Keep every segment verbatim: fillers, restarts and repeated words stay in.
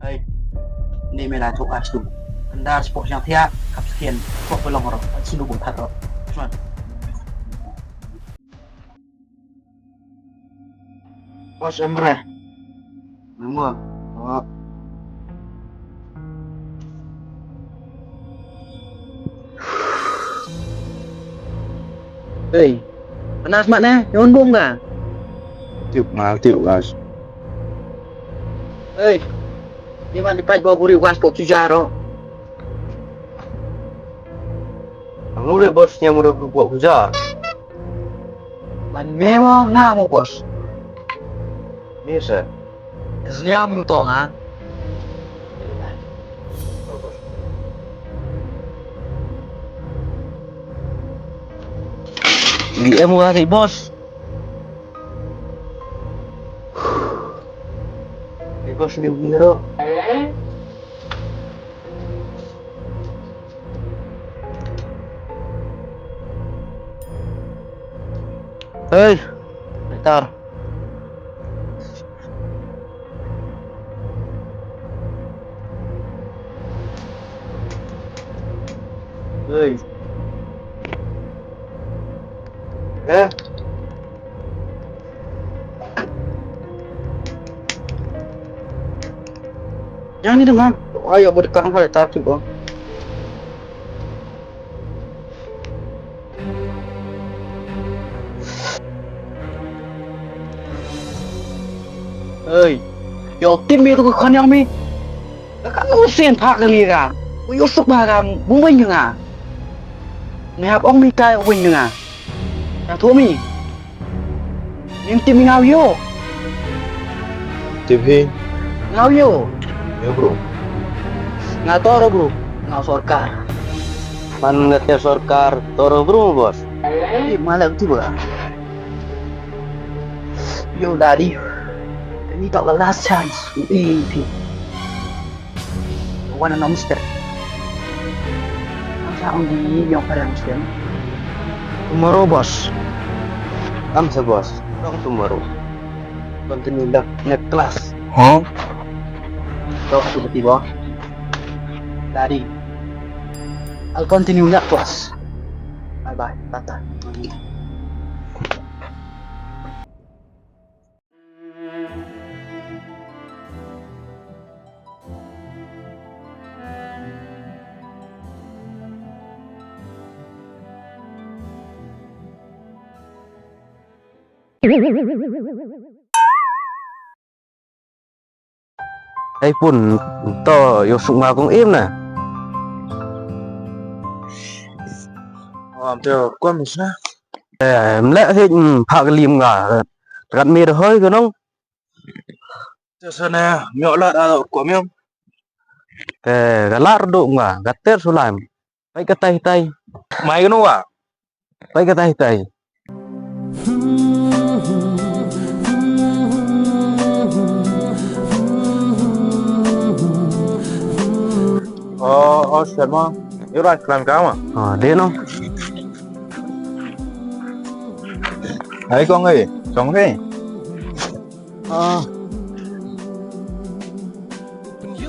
Hei. Ni me la thok a stum. Kandar spok yang thiah, kap skien, spok pelong ro, sinu bung that ro. Sman. Bos em re. Nunggu. Oh. Ei, panas mat ne, yon bung ka? Tip mal, tip gas. Ei, ni man di paj bawa buri gas pok tujar ro. Ang lu le bos nya muda pok tujar. Man me mo nga mo bos. Ni sa. Sniam tong ha. Di em wa di bos. Di bos ni biro. Hei, tar. Hei. Eh? Yang ni dong, ha? Ayo, buat kang hal tak tu, bang. Hei, yo, tim mi tu ka khon yang mi. Ka ka nu sien phak ka li ka. Ku yo suk ba ka, bung wen ka nga. Me hap ong mi ka wen ka nga. Yang thu mi. Nim tim mi ngaw yo. Tim hi. Ngaw yo. Yo, bro. Nga toro, bro. Ngaw sorkar. Man nga te sorkar, toro, bro, bos. Di malak tu ba. Yo, daddy. Ni tak last chance. Eh, di. Wan na mister. Ang sa ang di yung parang mister. Tomorrow, boss. Am sa, boss. Wrong tomorrow. Continue the next class. Huh? Talk to the people. Daddy. I'll continue next class. Bye bye. Tata. Ei pun, to yo suk ma kong im na. Om to kom is na. Em leh hi, phak lim nga. Kat mi da hoi ka nong. Te sa ne, miok lat a ko miok. Te ka lar du nga, ka ter su lai. Pai ka tai tai. Mai ka nu wa. Pai ka tai tai. Oh, oh, Sharma. Yo rai klam ka ma. Oh, de no. Hai kong ei, kong ei. Ah.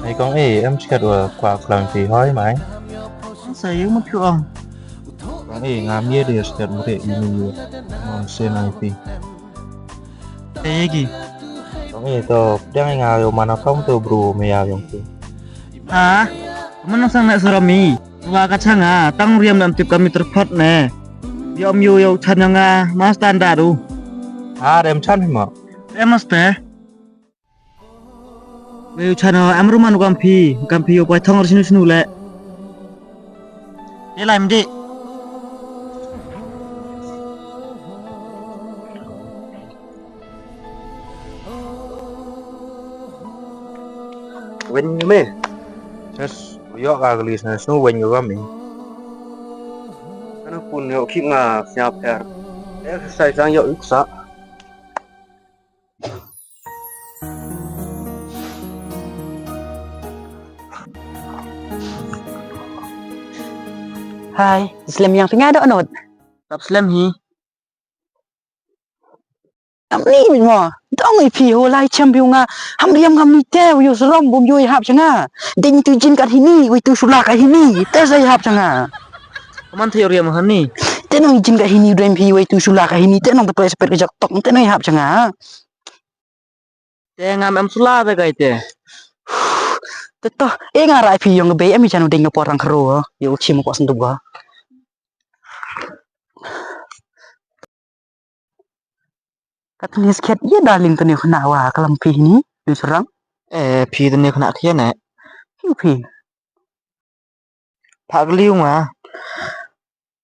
Ei kong ei, em chkat wa kwah klam phi hoi mai. Sa yung ma phi ong. Kong ei, ngam ye de chkat mu de ini ye. Ngam se nai phi. Ei ki. Kong ei, to dang nga yo mana kong to bro me ya yong phi. Ha? Mana sang na sarami. Wa ka chang ha, tang riam nam tip kami terpot ne. Yom yo yo chan nga ma standard u. Ha, rem chan ma. Em mas te. Wei u chano, am ruman u kampi, kampi u poi thong ar sinu sinu le. Ye lai mdi. Wen me. Yes, yo ka glis na snu wen yo kami. Kana pun yo kip nga siap her. Exercise ang yo iksa. Hai, slem yang tengah dok not. Tap slem hi. Am ni mo, dong i phi ho lai chem phi u nga, ham riam ngam ni te, u yo srom bum yo i hap cha nga. Ding tu jin kat hini, wei tu sula kat hini, te sa i hap cha nga. Kaman the riam hani. Te nong jin kat hini, drem phi, wei tu sula kat hini, te nong te pres pet ka jak tok, te nong i hap cha nga. Te ngam em sula te kai te. Te to, e nga rai phi yong be, em i chan u ding por rang khro, yo chim ko sndup ga. Katni skhet ye darling tani khna wa kalam phi ni, ni serang. Eh, phi tani khna khia ne. Hiu phi. Phak liu nga.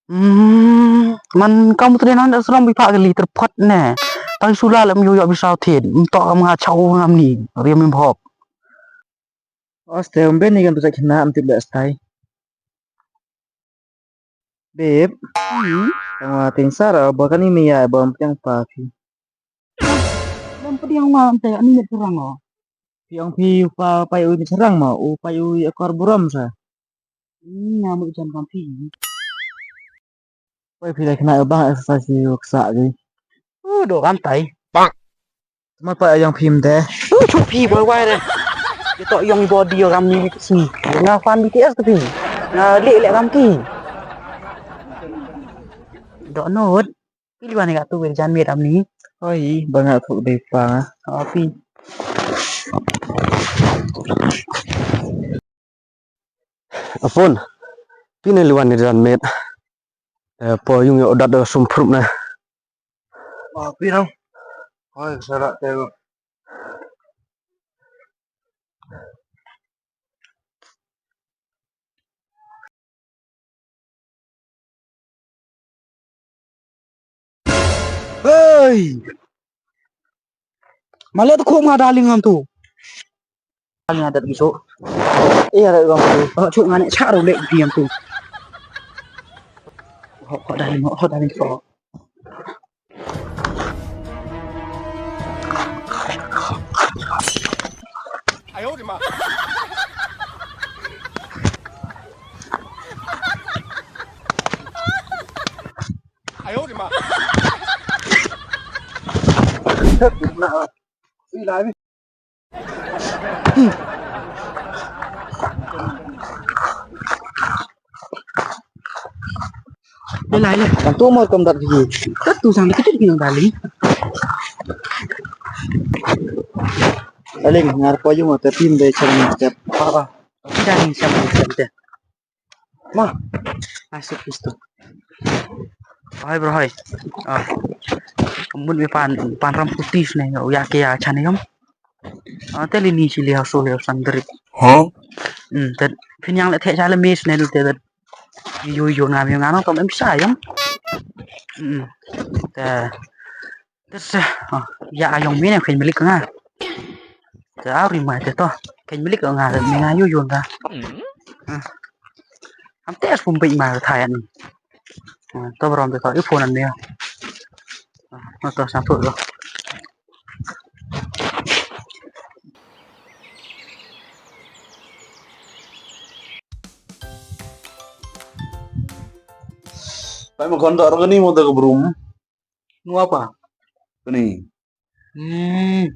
Hmm, man kam tani nang da serang bi phak li terpot ne. Tang sula lam yo yo bi sau thin. Mto kam nga chau ngam ni, riam im hop. Oste, um ben ni kan tu sa khna am tip le stai. Beb. Hmm? Tang wa ting sara ba kani mi ya ba pdiang pa phi. Bam pdiang ma am te ani mit rang o. Phi ong phi u pa, pa u mit rang ma, u pa u akor burom sa. Hmm, na mu jan kam phi. Wei phi le khna bang exercise yu ksa gi. U do kam tai. Bang. Tma pa yong phim de. U chu phi boi wai de. Yu to yong body yo kam ni si. Nga fan B T S tu phi. Nga le le kam ki. Do not. Phi liwan ni ka tu wir jan mi ram ni. Oi, bang nga thuk de pa nga. Oh, phi. Afon, phi ne liwan ni ran met. Eh, po yung yo dat da sum phrup na. Ah, phi nang. Hoi, sara te ko. Hei! Male tu khum nga darling ngam tu. Darling adat giso. Iya, adat ngam tu. Oh, chuk ngane charo le bi ngam tu. Ho, ho, darling, ho, ho, darling, ho. Lai, lai, lai. Kan tu mo kam dat ki. Kat tu sang ki tu ki nang darling. Darling, ngar po yung te pim de chang te. Pa, pa. Darling, siap, siap te. Ma. Masuk situ. Hai, bro, hai. Ah. Mut mi pan, pan ram putis ne, ya ke ya chane kam. Ah, te li ni chili ha so le sandri. Huh? Hmm, te phin yang le the cha le mes ne te. Yo yo ngam yo ngam kam em sa yam. Hmm. Te Te sa, ah, ya ayong mi ne khein milik nga. Te ari mai te to. Khein milik nga, mi nga yu yun ta. Ah. Am te as pum pik ma thayan. Ah, to brom te to, i phone an mi. Ah, to sa to. Pai ma kon to, ro ni mo te ko brum. Nua pa? Kani. Hmm.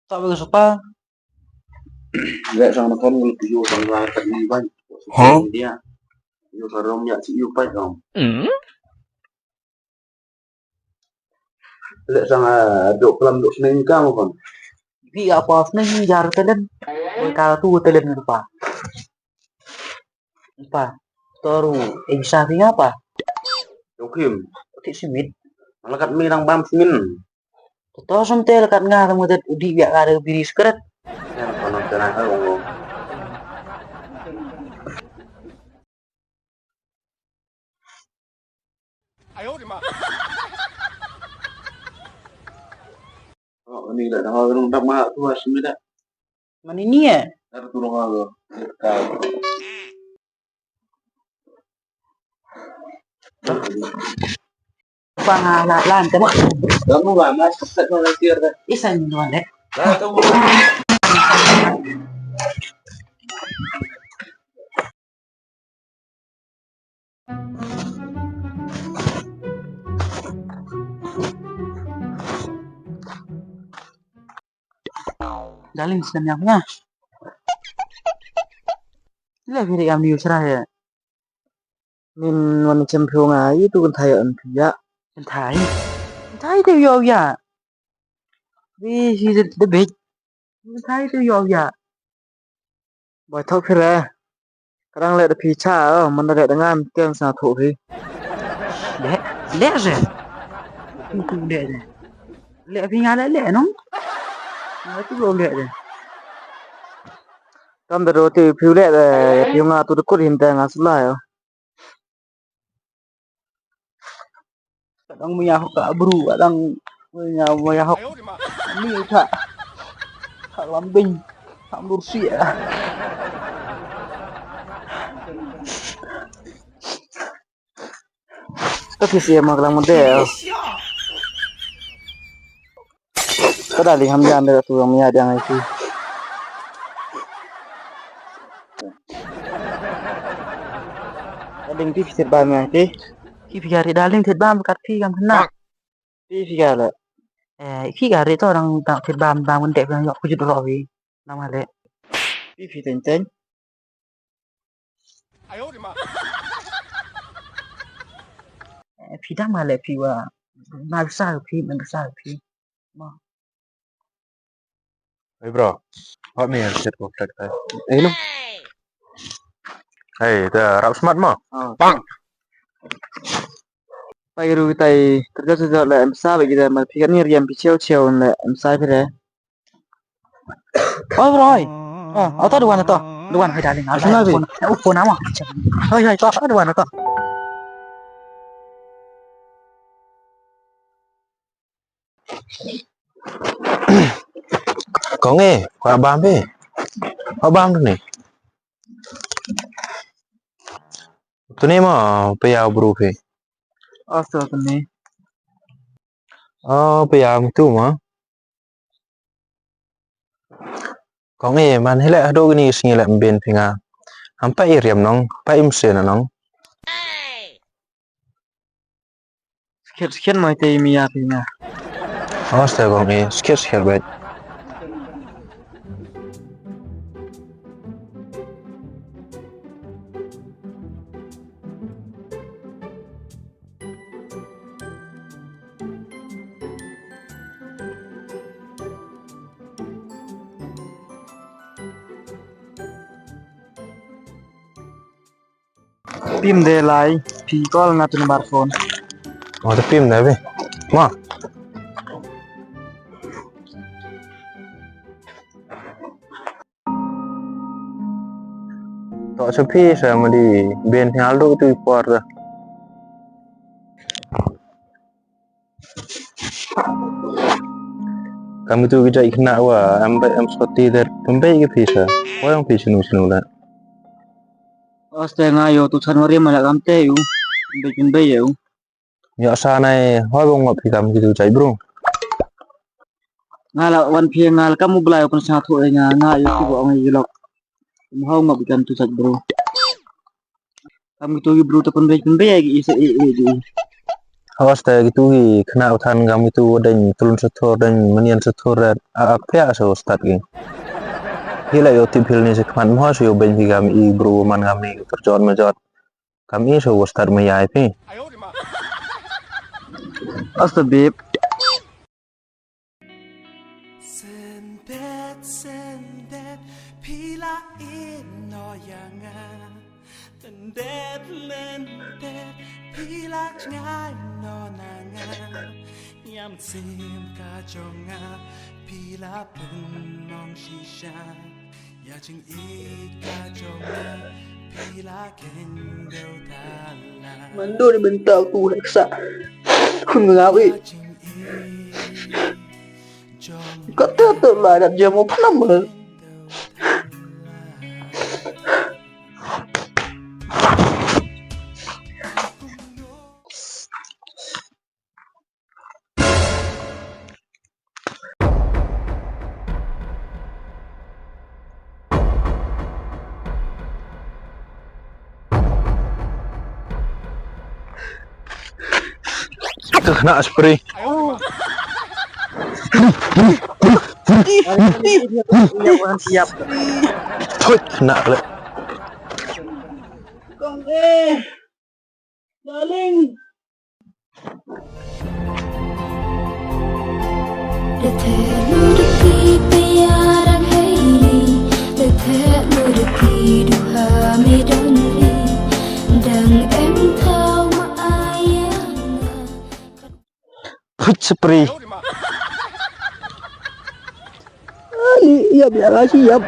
Tak bagus apa? Lek sang na kon ngul piu sang la kat ni ban. Huh? Dia. Piu sarom ya ci iu pai dong. Hmm? Lek sang, ah, dok pelam dok seneng ka mo kon. Bi apa seneng jar telen. Ka tu telen pa. Pa, toru, e bisa phi nga pa? Yokim. Ti simit. Malakat mi nang bam simin. To som te lakat nga tam ngedet udi biak ka de biri sekret. Yan kono tena ka ngong. Oh, ini dah dengar orang tak mak tu asmi dah. Mani ni eh? Dah turun aku. Dekat. Pang la lan te mo. Kamu lah mas tak kau lagi ada. Isan ni wan eh. Lah tu. Darling, snem yang ya. Le phi re am ni usra he. Nin wan chem phi nga, i tu kan thai an phi ya. Kan thai. Kan thai te yo ya. Wi si de bej. Kan thai te yo ya. Boi thok phi re. Ka dang leh da phi cha, o, man da leh da ngan, tiang sa thok phi. Leh, leh se. Tu, tu leh se. Leh phi nga leh, leh nong. Nga tu lo leh se. Kam da ro ti phi leh de, phi nga tu da kut hin te nga sulai, o. Ka dang maya hok ka bru, ka dang maya, maya hok. Ni ka. Ka lam bing, ka dur sia. Ka phi sia ma ka lang mo de. Ka da li ham jan de tu yang maya dang ai ti. Darling, ti phi thied bam ya ti. Ki phi ya ri darling, thied bam kat phi kam na. Ti phi ya le. Eh, ki ka ri to dang, dang thied bam, bam kan de phi yok ku jut ro phi. Nam ha le. Ti phi teng teng. Eh, phi dang ma le phi wa. Ma sa phi, ma sa phi. Ma. Hey bro, hot me shit ko flat kai. Hey no. Hey, da rap smat mo. Ah. Bang. Pai ru tai kerja kerja le em sa bagi da ma phi kan ni riam pi cheu cheu le em sa phi re. Oh bro, oi. Ah, auto duan auto. Duan hai darling. Auto phone. Oh phone ama. Oi oi to duan auto. Kong e, ko bam phi? Ko bam tu ni? Tu ni mo, pia bru phi? Asto tu ni. Oh, pia tu mo. Kong e, man hi le hadu ni sngi le mbin phi nga. Am pa i riam nong, pa i mse na nong. Skhet skhet mai te mi ya phi nga. Aste kong e, skhet skhet bait. Pim de lai, phi call nga tu number phone. Oh, tu pim de be. Ma. To sa phi sa ma di ben ngal do tu por da. Kam itu ki jai kena wa, am bai am soti der, pembai ki pisa. Wa yang pisa nu sinu la. Aste nga yo tu Januari mala kam te yu. Pembai pembai yu. Yo sa nai, hoi bong ngop phi kam kitu jai bro. Nga la wan phi nga la kam u blai u pynsa thu nga, nga yo ki bo ong i lok. Mo hau ngop phi kam tu jai bro. Kam kitu ki bru ta pynbei pynbei ki isa i i i. Hawas ta kitu ki khana u than kam kitu dang tulun sathor dang manian sathor a ak pia sa stad ki. Hi la yo tip hil ni sa khmat mo sa yo beng ki kam i bru man kam ni terjot majot. Kam i sa stad ma yai phi. Asta bib. Sendet, sendet, phi la i no ya nga. Tendet, lendet, phi la ngai no na nga. Yam sim ka jong nga, phi la pun nong shisha. Ya jing i ka jong nga, phi la keng deu tala. Mandu ni bentau tu heksa. Hun ngawi. Kata tu la dat jam op nama. Ka khana spray. Ih, ih, ih. Thut, na le. Kong eh. Darling. Phut sapri. Ani, yap, ya, kasi, yap.